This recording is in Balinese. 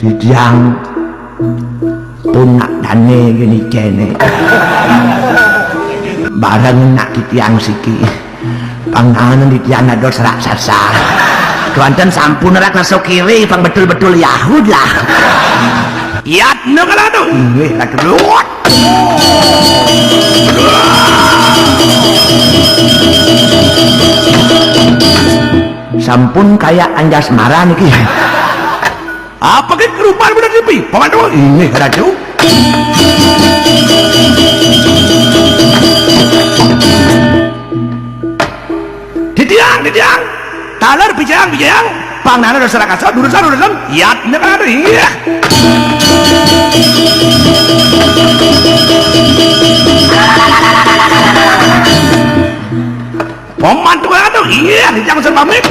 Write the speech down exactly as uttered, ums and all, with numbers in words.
Titiang pun nak dané gini kéné. Bareng nak titiang siki. Panganan titiang dados raksasa. Kéwanten sampun rak ngersuk kiri, pang betul-betul Yahud lah. Yat, no, kalau tuh. Nggih, Ratu. Sampun kaya Anjasmara niki. Apa ki kerupan bener tipi? Paman tuh, ini, Ratu. Titiang, titiang. Taler, bijayang, bijayang. Pangnana dasar kasa, durusan, durusan. Yat, ini kan ada, iya. Paman tuh, iya, titiang usah pamit.